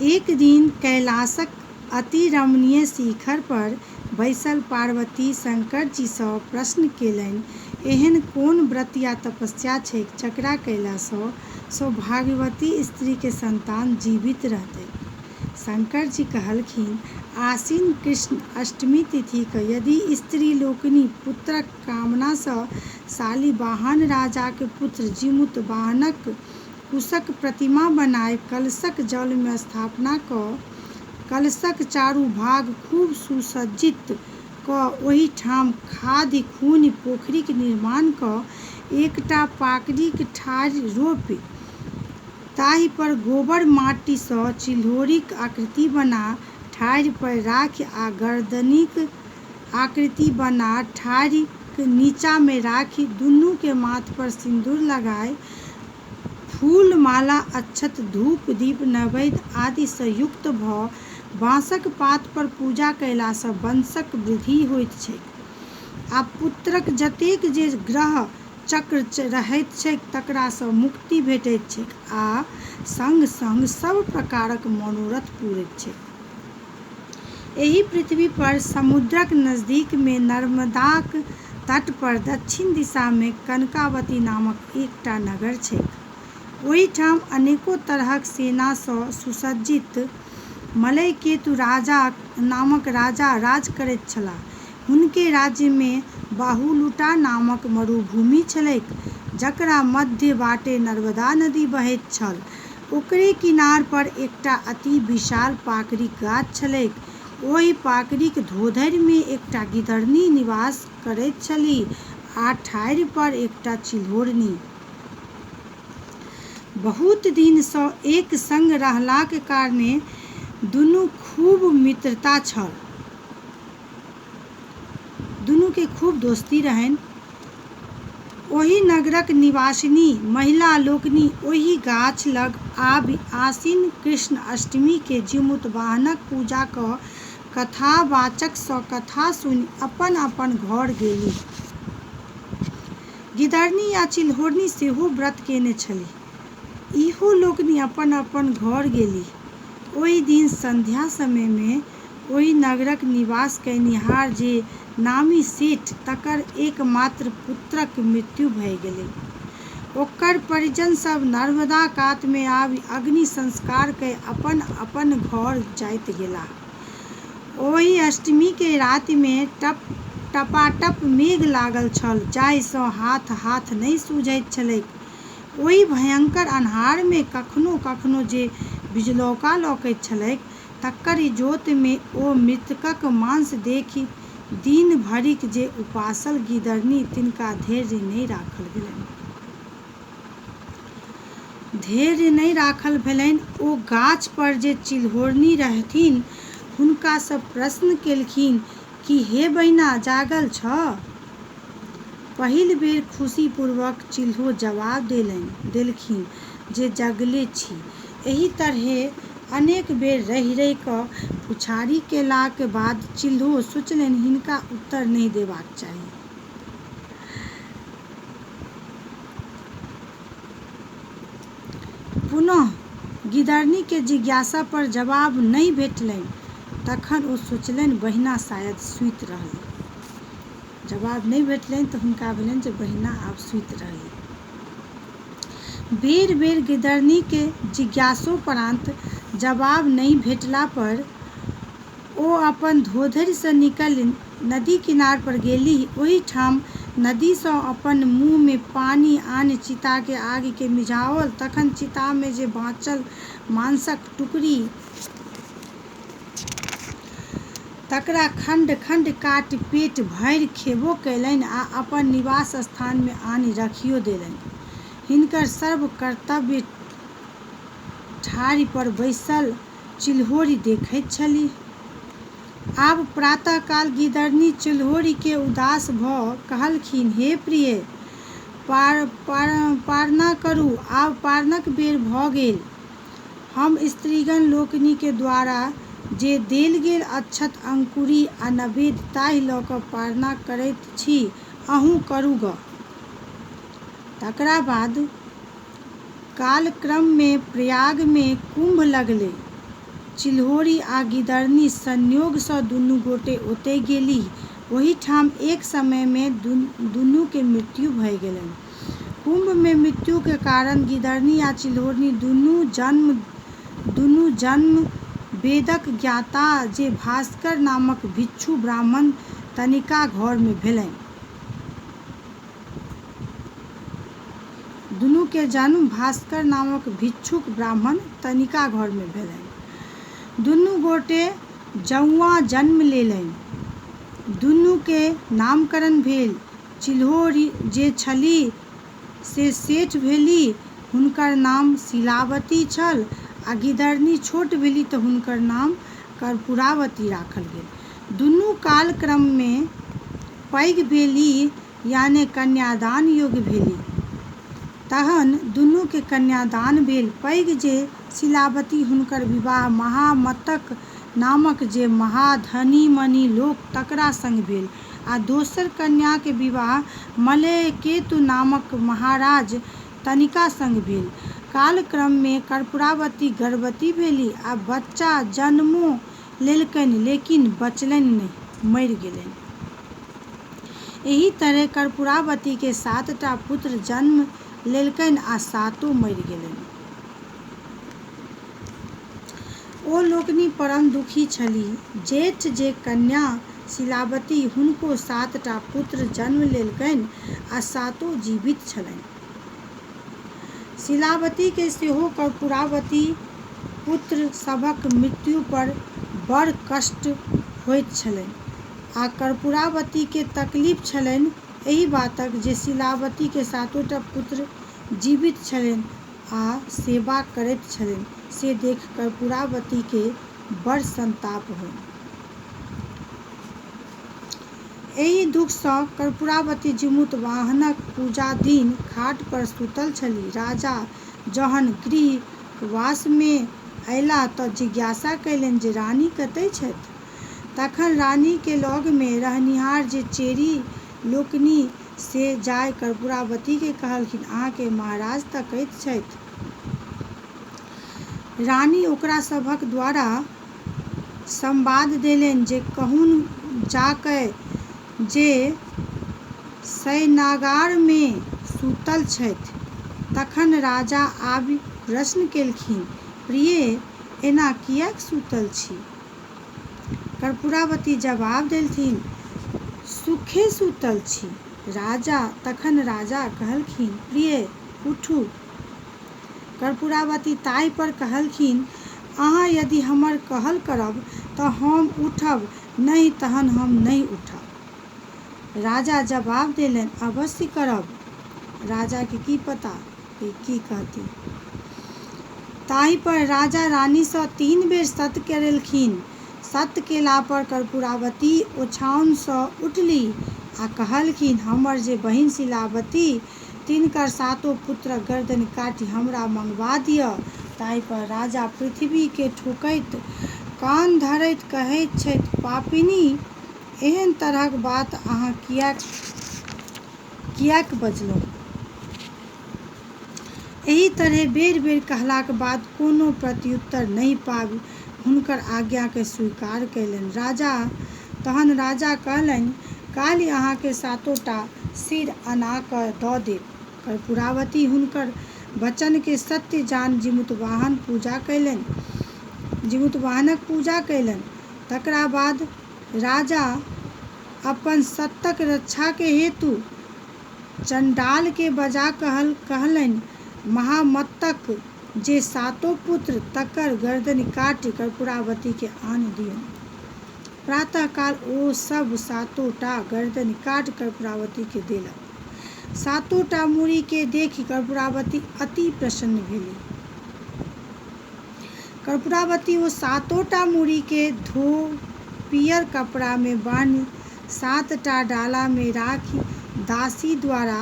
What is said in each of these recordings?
एक दिन कैलाशक अति रमणीय शिखर पर बैसल पार्वती शंकरजी सँ प्रश्न केलनि, एहेन कोन व्रत या तपस्या छैक जकरा कयला सँ सौभाग्यवती स्त्री के संतान जीवित रहतैक? शंकरजी कहलखिन, आश्विन कृष्ण अष्टमी तिथि क यदि स्त्री लोकनि पुत्रक कामना सँ शालिवाहन राजाक पुत्र जीमूतवाहनक कुशक प्रतिमा बनाय कलशक जल मे स्थापना क कलशक चारू भाग खूब सुसज्जित क ओहिठाम खाधि खुनि पोखरिक निर्माण क एकटा पाकड़िक ठाढ़ि रोपि ताहि पर गोबर-माटि सँ चिल्होरिक आकृति बना ठाढ़ि पर राखि आ गरदनिक आकृति बना ठाढ़िक नीचा मे राखि दुनू के माथ पर सिन्दूर लगाय फूल, माला, अक्षत, धूप, दीप, नैवेद्य आदि सँ युक्त भ बाँसक पात पर पूजा कयला सँ वंशक वृद्धि होइत छैक आ पुत्रक जतेक जे ग्रह चक्र रहैत छैक तकरा सँ मुक्ति भेटैत छैक आ संग-संग सब प्रकारक मनोरथ पुरैत छैक। एहि पृथ्वी पर समुद्रक नजदीक मे नर्मदाक तट पर दक्षिण दिशा मे कनकावती नामक एकटा नगर छैक। ओहिठाम अनेको तरहक सेना सँ सुसज्जित मलयकेतु नामक राजा राज करैत छलाह। हुनके राज्य मे बाहुलुटा नामक मरुभूमि छलैक जकरा मध्य बाटे नर्मदा नदी बहैत छल। ओकरे किनार पर एकटा अति विशाल पाकड़िक गाछ छलैक। ओहि पाकड़िक धोधरि मे एकटा गिदरनी निवास करैत छलीह आ ठाढ़ि पर एकटा चिल्होरनी। बहुत दिन सँ एक संग रहलाक कारणे दुनूक खूब मित्रता छल। दुनू के खूब दोस्ती रहनि। ओहि नगरक निवासिनी महिला लोकनि ओहि गाछ लग आबि आसिन कृष्ण अष्टमी केँ जीमूतवाहनक पूजा क कथावाचक सँ कथा सुनि अपन-अपन घर गेलीह। गिदरनी आ चिल्होरनी सेहो व्रत केने छलीह। इहो लोकनि अपन-अपन घर गेलीह। ओहि दिन संध्या समय मे ओहि नगरक निवास कयनिहार जे नामी सेठ तकर एकमात्र पुत्रक मृत्यु भए गेलैक। ओकर परिजन सब नर्मदा कात मे आबि अग्नि संस्कार कय अपन-अपन घर जाइत गेलाह। ओहि अष्टमी के राति मे टपाटप मेघ लागल छल जाहि सँ हाथ-हाथ नहि सुझैत छलैक। ओहि भयंकर अन्हार मे कखनो-कखनो जे बिजलौका लौकैत छलैक तकर इजोत मे ओ मृतकक मांस देखि दिन भरिक जे उपासल गिदरनी तिनका धैर्य नहि राखल गेलनि। धैर्य नहि राखल भेलनि। ओ गाछ पर जे चिल्होरनी रहथिन हुनका सँ प्रश्न केलखिन, की हे बहिना जागल छह? पहिल बेर खुशीपूर्वक चिल्हो जवाब देलखिन जे जगले छी। एहि तरहें अनेक बेर रहि-रहि क पुछारी केलाक बाद चिल्हो सोचलनि हिनका उत्तर नहि देबाक चाही। पुनः गिदरनी के जिज्ञासा पर जवाब नहि भेटलनि तखन ओ सोचलनि बहिना शायद सुति रहली। जवाब नहि भेटलनि तऽ हुनका भेलनि जे बहिना आब सुति रहली। बेर-बेर गिदरनी के जिज्ञासोपरान्त जवाब नहि भेटला पर ओ अपन धोधरि सँ निकलि नदी किनार पर गेलीह। ओहिठाम नदी सँ अपन मुँह मे पानि आनि चिता के आगि केँ मिझाओल तखन चिता मे जे बाँचल मांसक टुकड़ी तकरा खण्ड-खण्ड काटि पेट भरि खेबो कयलनि आ अपन निवास स्थान मे आनि राखियो देलनि। हिनकर सर्व कर्तव्य ठाढ़ि पर बैसल चिल्होरि देखैत छलीह। आब प्रातःकाल गिदरनी चिल्होरि केँ उदास भ कहलखिन, हे प्रिये! पारणा करू, आब पारणक बेर भ गेल। हम स्त्रीगण लोकनि के द्वारा जे देल गेल अक्षत, अंकुरी आ नैवेद्य ताहि ल क पारणा करैत छी, अहूँ करू ग। तकरा बाद कालक्रम मे प्रयाग मे कुम्भ लगलै। चिल्होरि आ गिदरनी संयोग सँ दुनू गोटे ओतय गेलीह। ओहिठाम एक समय मे दुनू के मृत्यु भए गेलनि। कुम्भ मे मृत्यु के कारण गिदरनी आ चिल्होरि दुनू जन्म वेदक ज्ञाता जे भास्कर नामक भिक्षु ब्राह्मण तनिका घर मे भेलनि। दुनू के जन्म भास्कर नामक भिक्षुक ब्राह्मण तनिका घर मे भेलनि। दुनू गोटे जौंआ जन्म लेलनि। दुनू के नामकरण भेल। चिल्हो जे छलीह से सेठ भेलीह, हुनकर नाम शीलावती छल आ गिदरनी छोट भेलीह त हुनकर नाम कर्पूरावती राखल गेल। दुनू कालक्रम मे पैघ भेलीह याने कन्यादान योग्य भेलीह। तहन दुनू के कन्यादान भेल। पैघ जे शीलावती हुनकर विवाह महामत्तक नामक जे महाधनीमनी लोक तकरा संग भेल आ दोसर कन्याक विवाह मलयकेतु नामक महाराज तनिका संग भेल। कालक्रम मे कर्पूरावती गर्भवती भेलीह आ बच्चा जनमो लेलकनि लेकिन बचलनि नहि, मरि गेलनि। एहि तरहें कर्पूरावती के 7 टा पुत्र जन्म लेलकनि आ सातो मरि गेलनि। ओ लोकनि परम दुखी छलीह। जेठ जे कन्या शीलावती हुनको 7 टा पुत्र जन्म लेलकनि आ सातो जीवित छलनि। शीलावती के सेहो कर्पूरावती पुत्र सभक मृत्यु पर बड़ कष्ट होइत छलनि आ कर्पूरावती के तकलीफ छलनि एहि बातक जे शीलावती के सातो टा पुत्र जीवित छलनि आ सेवा करैत छलनि से देखि कर्पूरावती के बड़ संताप होइन। एहि दुख सँ कर्पूरावती जीमूतवाहनक पूजा दिन खाट पर सुतल छलीह। राजा जहन गृहवास मे अयलाह त जिज्ञासा कयलनि जे रानी कतय छथि? तखन रानी के लग मे रहनिहार जे चेरी लोकनि से जाय कर्पूरावती के कहलखिन, अहाँ के महाराज तकैत छथि। रानी ओकरा सभक द्वारा सम्बाद देलनि जे कहुन जा कय जे शयनागार मे सुतल छथि। तखन राजा आबि प्रश्न केलखिन, प्रिये, एना कियैक सुतल छी? कर्पूरावती जबाब देलथिन, सुखे सुतल छी। तखन राजा कहलखिन, प्रिये, उठू। कर्पूरावती ताहि पर कहलखिन, अहाँ यदि हमर कहल करब त हम उठब, नहि तहन हम नहि उठब। राजा जबाब देलनि, अवश्य करब। राजा के की पता ई की कहती। ताहि पर राजा रानी सँ 3 बेर सत्य करेलखिन। सत्य केला पर कर्पूरावती ओछाओन सँ उठलीह आ कहलखिन, हमर जे बहिन शीलावती तिनकर सातो पुत्रक गर्दनि काटि हमरा मंगबा दिअ। ताहि पर राजा पृथ्वी के ठोकैत कान धरैत कहैत छथि, पापिनी, एहन तरहक बात अहाँ कियैक बजलहुँ? एहि तरहें बेर-बेर कहलाक बाद कोनो प्रत्युत्तर नहि पाबि हुनकर आज्ञा केँ स्वीकार कयलनि राजा। तहन राजा कहलनि, काल्हि अहाँ के सातो टा सिर अना कय द देब। कर्पूरावती हुनकर वचन केँ सत्य जानि जीमूतवाहनक पूजा कयलनि। तकरा बाद राजा अपन सत्तक रक्षाक हेतु चंडाल केँ बजा कहलनि, महामत्तक जे सातो पुत्र तकर गर्दनि काटि कर्पूरावती केँ आनि दियौन। प्रातःकाल ओ सभ सातो टा गर्दनि काटि कर्पूरावती केँ देलक। सातो टा मूड़ी केँ देखि कर्पूरावती अति प्रसन्न भेलीह। कर्पूरावती ओ सातो टा मूड़ी केँ धो पीयर कपड़ा मे बान्हि 7 टा डाला मे राखि दासी द्वारा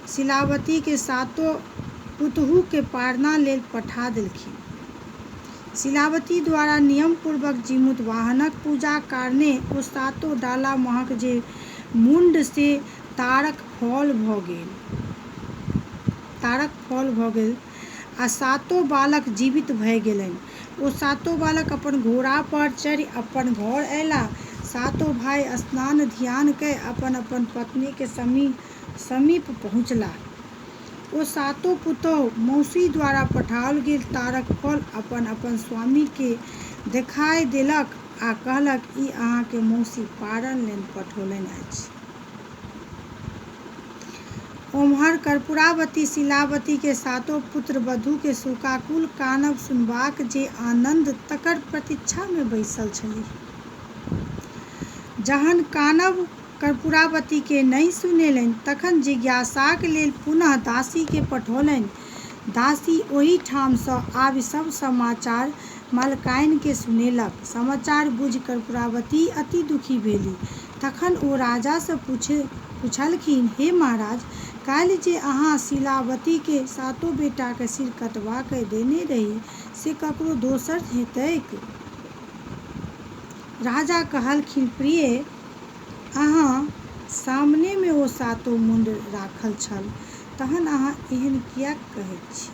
शीलावती के सातो पुतहु के पारणा लेल पठा देलखिन। शीलावती द्वारा नियमपूर्वक जीमूतवाहनक पूजाक कारणे ओ सातो डाला महक जे मुण्ड से ताड़क फल भ गेल आ सातो बालक जीवित भए गेलनि। ओ सातो बालक अपन घोड़ा पर चढ़ि अपन घर अयलाह। सातो भाइ स्नान-ध्यान कय अपन-अपन पत्नीक समीप पहुँचलाह। ओ सातो पुतोहु मौसी द्वारा पठाओल गेल ताड़क फल अपन-अपन स्वामी केँ देखाय देलक आ कहलक, "ई अहाँ केँ मौसी पारण लेल पठौलनि अछि।" ओम्हर कर्पूरावती शीलावती के सातो पुत्र-वधू के शोकाकुल कानब सुनबाक जे आनन्द तकर प्रतीक्षा मे बैसल छलीह। जहन कानब कर्पूरावती के नहि सुनेलनि तखन जिज्ञासाक लेल पुनः दासी के पठौलनि। दासी ओहिठाम सँ आबि सब समाचार मलकाइन केँ सुनेलक। समाचार बुझि कर्पूरावती अति दु:खी भेलीह। तखन ओ राजा सँ पुछलखिन, "हे महाराज! काल्हि जे अहाँ शीलावती के सातो बेटाक सिर कटबा कय देने रही से ककरो दोसर हेतैक?" राजा कहलखिन, "प्रिये! अहाँ सामने मे ओ सातो मुण्ड राखल छल तखन अहाँ एहन कियैक कहैत छी?"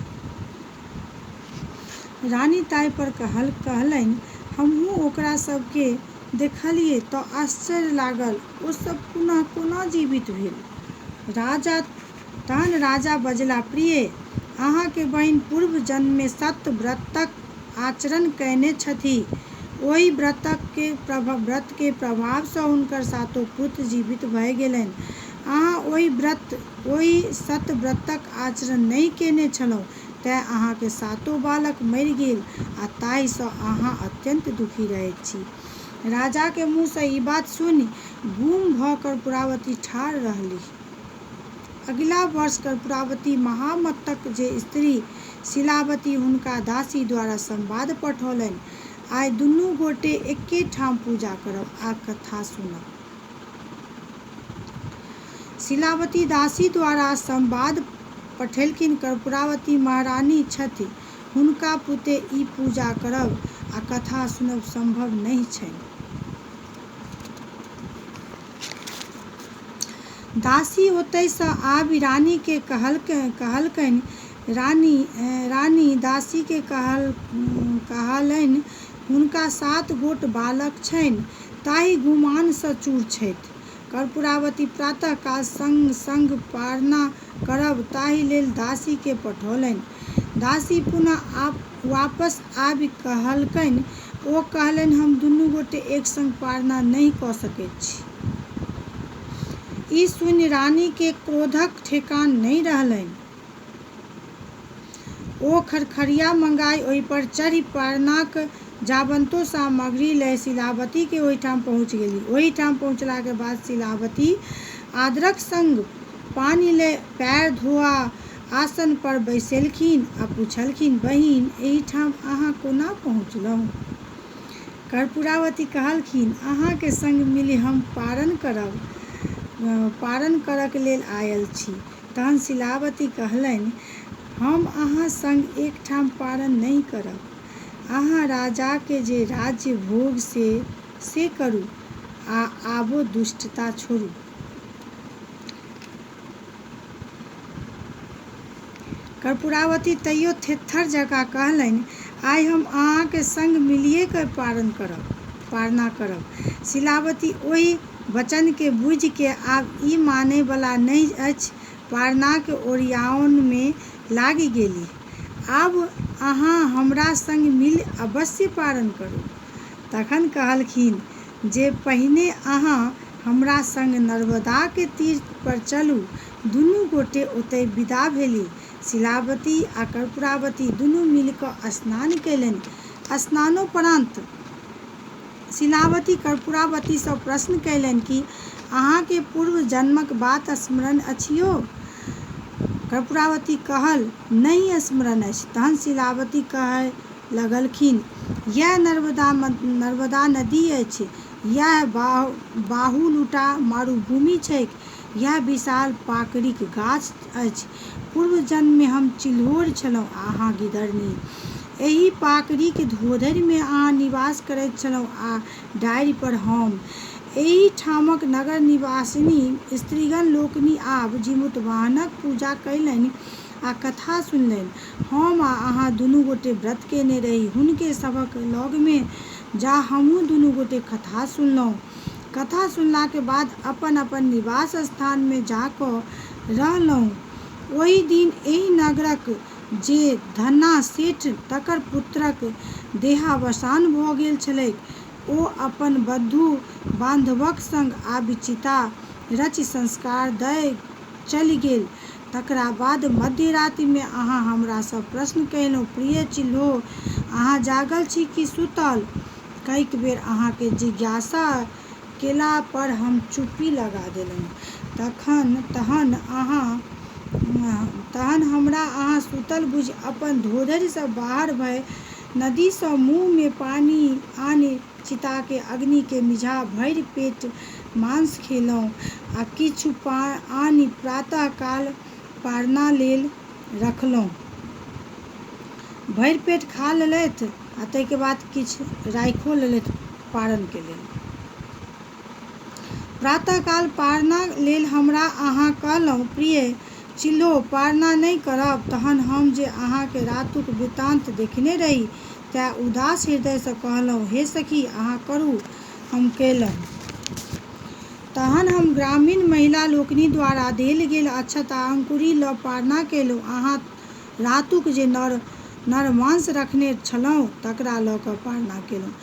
रानी ताहि पर कहलनि, "हमहुँ ओकरा सब केँ देखलियै त आश्चर्य लागल। ओ सब पुनः कोना जीवित भेल?" तहन राजा बजलाह, "प्रिये! अहाँक बहिन पूर्व जन्म मे सत् व्रतक आचरण कएने छथि। ओहि व्रत के प्रभाव सँ हुनकर सातो पुत्र जीवित भए गेलनि। अहाँ ओहि सत् व्रतक आचरण नहि केने छलहुँ तेँ अहाँक सातो बालक मरि गेल आ ताहि सँ अहाँ अत्यन्त दु:खी रहैत छी।" राजाक मुँह सँ ई बात सुनि गुम्म भ कर्पूरावती ठाढ़ रहलीह। अगिला वर्ष कर्पूरावती महामत्तक जे स्त्री शीलावती हुनका दासी द्वारा संवाद पठौलनि, "आइ दुनू गोटे एके ठाम पूजा करब आ कथा सुनब।" शीलावती दासी द्वारा संवाद पठेलखिन, "कर्पूरावती महारानी छथि, हुनका बुते ई पूजा करब आ कथा सुनब संभव नहि छनि।" दासी ओतय सँ आबि रानी केँ कहलकनि। रानी दासी केँ कहलनि, "हुनका 7 गोट बालक छनि ताहि गुमान सँ चूर छथि। कर्पूरावती प्रातःकाल संग-संग पारणा करब ताहि लेल दासी केँ पठौलनि।" दासी पुनः वापस आबि कहलकनि, "ओ कहलनि हम दुनू गोटे एक संग पारणा नहि क सकैत छी।" ई सुनि रानी के क्रोधक ठेकान नहि रहलनि। ओ खड़खड़िया मंगाय ओहि पर चढ़ि पारणाक जाबंतो सामग्री लय शीलावती के ओहिठाम पहुँचि गेलीह। ओहिठाम पहुँचलाक बाद शीलावती आदरक संग पानि लय पैर धोआ आसन पर बैसेलखिन आ पुछलखिन, "बहिन! एहिठाम अहाँ कोना पहुँचलहुँ?" कर्पूरावती कहलखिन, "अहाँक संग मिलि हम पारण करक लेल आयल छी।" तहन शीलावती कहलनि, "हम अहाँ संग एकठाम पारण नहि करब। अहाँ राजाक जे राज्य भोग से करू आ आबो दुष्टता छोड़ू।" कर्पूरावती तैयो थेथर जकाँ कहलनि, "आइ हम अहाँक संग मिलिये कय पारणा करब।" शीलावती ओहि वचन केँ बुझि के आब ई मानय बला नहि अछि, पारणाक ओरियाओन मे लागि गेलीह। "आब अहाँ हमरा संग मिलि अवश्य पारण करू।" तखन कहलखिन जे पहिने अहाँ हमरा संग नर्मदाक तीर पर चलू। दुनू गोटे ओतय विदा भेलीह। शीलावती आ कर्पूरावती दुनू मिलि क स्नान कयलनि। स्नानोपरान्त शीलावती कर्पूरावती सँ प्रश्न कयलनि, "की अहाँ केँ पूर्व जन्मक बात स्मरण अछि यौ?" कर्पूरावती कहल, "नहि स्मरण अछि।" तहन शीलावती कहय लगलखिन, "यैह नर्मदा नदी अछि, यैह बाहुलुटा मरुभूमि छैक, यैह विशाल पाकड़िक गाछ अछि। पूर्व जन्म मे हम चिल्होरि छलहुँ आ अहाँ गिदरनी। एहि पाकड़िक धोधरि मे अहाँ निवास करैत छलहुँ आ डारि पर हम। एहि ठामक नगर निवासिनी स्त्रीगण लोकनि आब जीमूतवाहनक पूजा कयलनि आ कथा सुनलनि। हम आ अहाँ दुनू गोटे व्रत कयने रही। हुनके सभक लगमे जा हमहुँ दुनू गोटे कथा सुनलहुँ। कथा सुनलाक बाद अपन-अपन निवास स्थान मे जा कऽ रहलहुँ। ओहि दिन एहि नगरक जे धन्ना सेठ तकर पुत्रक देहावसान भऽ गेल छलैक ओ अपन बन्धु-बान्धवक संग आबि चिता रचि संस्कार दय चलि गेल। तकरा बाद मध्य राति मे अहाँ हमरा सँ प्रश्न कयलहुँ, "प्रिय चिल्हो! अहाँ जागल छी की सूतल? " कैक बेर अहाँक जिज्ञासा केला पर हम चुप्पी लगा देलहुँ। तहन हमरा अहाँ सूतल बूझि अपन धोधरि सँ बाहर भय नदी सँ मुँह मे पानि आनि चिताक अग्नि केँ मिझा भरि पेट मांस खेलहुँ आ किछु आनि प्रातःकाल पारणा लेल रखलहुँ। भरि पेट खा लेलथि आ ताहिके बाद किछु राखिओ लेलथि पारणके लेल। प्रातःकाल पारणा लेल हमरा अहाँ कहलहुँ, "प्रिय चिल्हो! पारणा नहि करब? " तहन हम जे अहाँक रातुक वृत्तान्त देखने रही तेँ उदास हृदय सँ कहलहुँ, "हे सखी! अहाँ करू, हम कयलहुँ। " तहन हम ग्रामीण महिला लोकनि द्वारा देल गेल अक्षत आ अंकुरी लऽ पारणा कयलहुँ। अहाँ रातुक जे नरमांस रखने छलहुँ तकरा लऽ कऽ पारणा कयलहुँ।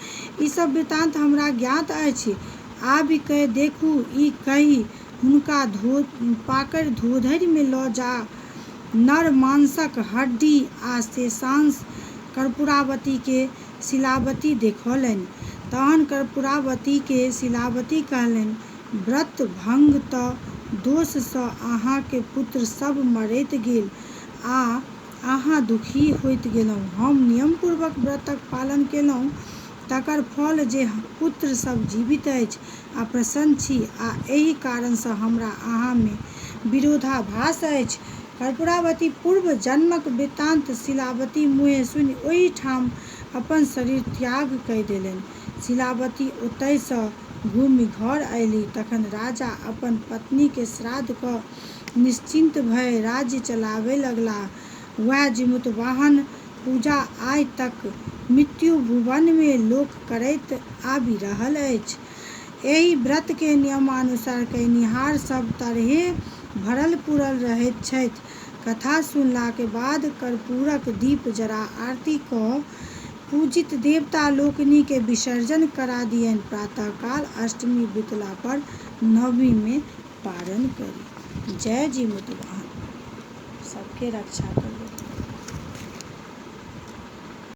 ई सब वृत्तान्त हमरा ज्ञात अछि। आबि कय देखू। ई कहि हुनका पाकड़ि धोधरि मे लऽ जा नर-मांसक हड्डी आ शेषांश कर्पूरावती केँ शीलावती देखौलनि। तहन कर्पूरावती केँ शीलावती कहलनि, "व्रतभंगक दोष सँ अहाँक पुत्र सब मरैत गेल आ अहाँ दुःखी होइत गेलहुँ। हम नियमपूर्वक व्रतक पालन कयलहुँ तकर फल जे पुत्र सब जीवित अछि आ प्रसन्न छी आ एहि कारण सँ हमरा अहाँ मे विरोधाभास अछि। कर्पूरावती पूर्व जन्मक वृत्तान्त शीलावती मुँहें सुनि ओही ठाम अपन शरीर त्याग कय देलनि। शीलावती ओतय सँ घूमि घर अयलीह तखन राजा अपन पत्नीक श्राद्ध कऽ निश्चिन्त भय राज्य चलाबय लगलाह। वैह जीमूतवाहन पूजा आइ तक मृत्युभुवन मे लोक करैत आबि रहल अछि। एहि व्रत केँ नियमानुसार कयनिहार सब तरहें भरल-पुरल रहैत छथि। कथा सुनलाक बाद कर्पूरक दीप जरा आरती कऽ पूजित देवता लोकनि केँ विसर्जन करा दियनि। प्रातःकाल अष्टमी बितला पर नवमी मे पारण करी। जय जीमूतवाहन! सबके रक्षा करू।